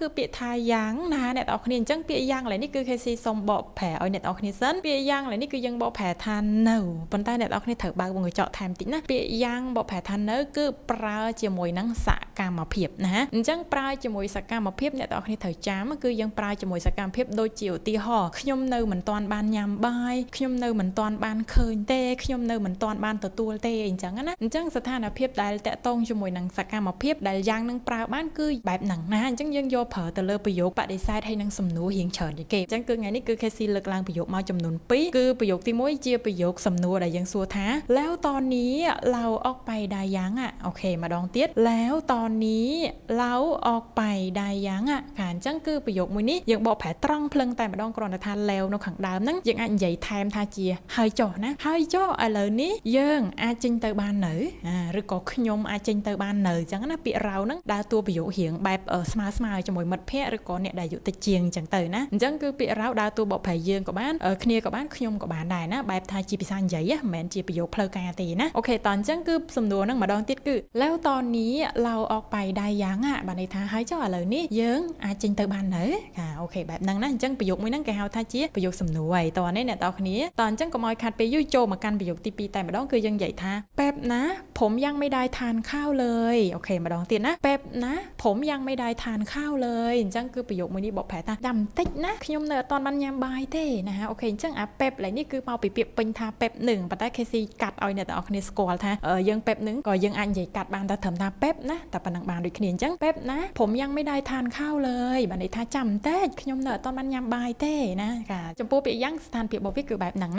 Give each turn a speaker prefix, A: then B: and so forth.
A: គឺពាក្យថា ยัง ណាអ្នកទាំងអស់គ្នាអញ្ចឹងពាក្យ ยัง កន្លែងនេះគឺ KC សូមបកប្រែឲ្យអ្នកទាំងអស់គ្នាសិនពាក្យ ยัง កន្លែងនេះគឺយើងបកប្រែថានៅប៉ុន្តែអ្នកទាំងអស់គ្នាត្រូវបើកវង់ក្រចកថែមតិចណាពាក្យ ยัง បកប្រែថានៅគឺប្រើជាមួយនឹងសកម្មភាពណាអញ្ចឹងប្រើជាមួយសកម្មភាពអ្នកទាំងអស់គ្នាត្រូវចាំគឺយើងប្រើជាមួយសកម្មភាពដូចជាឧទាហរណ៍ខ្ញុំនៅមិនទាន់បានញ៉ាំបាយខ្ញុំនៅមិនទាន់បានឃើញទេខ្ញុំនៅមិនទាន់បានទទួលទេអញ្ចឹងណាអញ្ចឹងស្ថានភាពដែលតាក់ទងជាមួយនឹងសកម្មភាពដែល ยัง នឹងប្រើបានគឺបែបហ្នឹងណាអញ្ចឹងយើងយកប្រើទៅលើប្រយោគបដិសេធហើយនឹងសំណួររៀងច្រើនជាងគេអញ្ចឹងគឺថ្ងៃនេះគឺ KC លើកឡើងប្រយោគមកចំនួន2គឺប្រយោគទី1ជាប្រយោគសំណួរដែលយើងសួរថាแล้วตอนนี้เราออกไปได้ยังอ่ะ OK ម្ដងទៀតแล้วตอนนี้เราออกไปได้ยังอ่ะค่ะអញ្ចឹងគឺប្រយោគមួយនេះយើងបកប្រែត្រង់ភ្លឹងតែម្ដងគ្រាន់តែថា แล้ว នៅខាងដើមហ្នឹងយើងអាចនិយាយថែមថាជាហើយចុះណាហើយចុះឥឡូវនេះយើងអាចចេញទៅបាននៅអាឬក៏ខ្ញុំអាចចេញទៅបាននៅអញ្ចឹងណាពាក្យ เรา ហ្នឹងដើរតួប្រយោគរៀងបែបស្មើស្មើជាមួយមិត្តភ័ក្តិឬក៏អ្នកដែលអាយុតិចជាងអញ្ចឹងទៅណាអញ្ចឹងគឺពាក្យ เรา ដើរតួបកប្រែយើងក៏បានគ្នាក៏បានខ្ញុំក៏បានដែរណាបែបថាជាភាសានិយាយមិនមែនជាប្រយោគផ្លូវការទេណា OK តោះអញ្ចឹងគឺសំណួរហ្នឹងម្ដងទៀតគឺแล้วตอนนี้เราออกไปได้ยังอ่ะបានន័យថាហើយចុះឥឡូវនេះយើងអាចចេញទៅបាននៅค่ะ OK បែបហ្នឹងណាអញ្ចឹងប្រយោគមួយហ្នឹងគេហៅថាជាប្រយោគសំណួរហើយតោះនេះអ្នកតោះគ្នាតោះអញ្ចឹងកុំឲ្យខាត់ពេលយូរចូលមកកាន់ប្រយោគទី2តែម្ដងគឺយើងនិយាយថាแป๊บนะผมยังไม่ได้ทานข้าวเลย OK ម្ដងទៀតណាแป๊บนะผมยังไม่ได้ทานข้าวเลยអញ្ចឹងគឺប្រយោគមួយនេះបកប្រែថាចាំបន្តិចណាខ្ញុំនៅអត់ទាន់បានញ៉ាំបាយទេណា OK អញ្ចឹងអា แป๊บ ឡើយនេះគឺមកពីពាក្យពេញថា แป๊บ នឹងប៉ុន្តែ KC កាត់ឲ្យអ្នកទាំងអស់គ្នាស្គាល់ថាយើង แป๊บ នឹងក៏យើងអាចនិយាយកាត់បានតែត្រឹមថា แป๊บ ណាតែប៉ុណ្ណឹងបានដូចគ្នាអញ្ចឹងแป๊บนะผมยังไม่ได้ทานข้าวเลยបានន័យថាចាំបន្តិចខ្ញុំនៅអត់ទាន់បានញ៉ាំបាយទេណាค่ะចំពោះពាក្យ ยัง ស្ថានភាពរបស់វាគឺបែបហ្នឹងណា។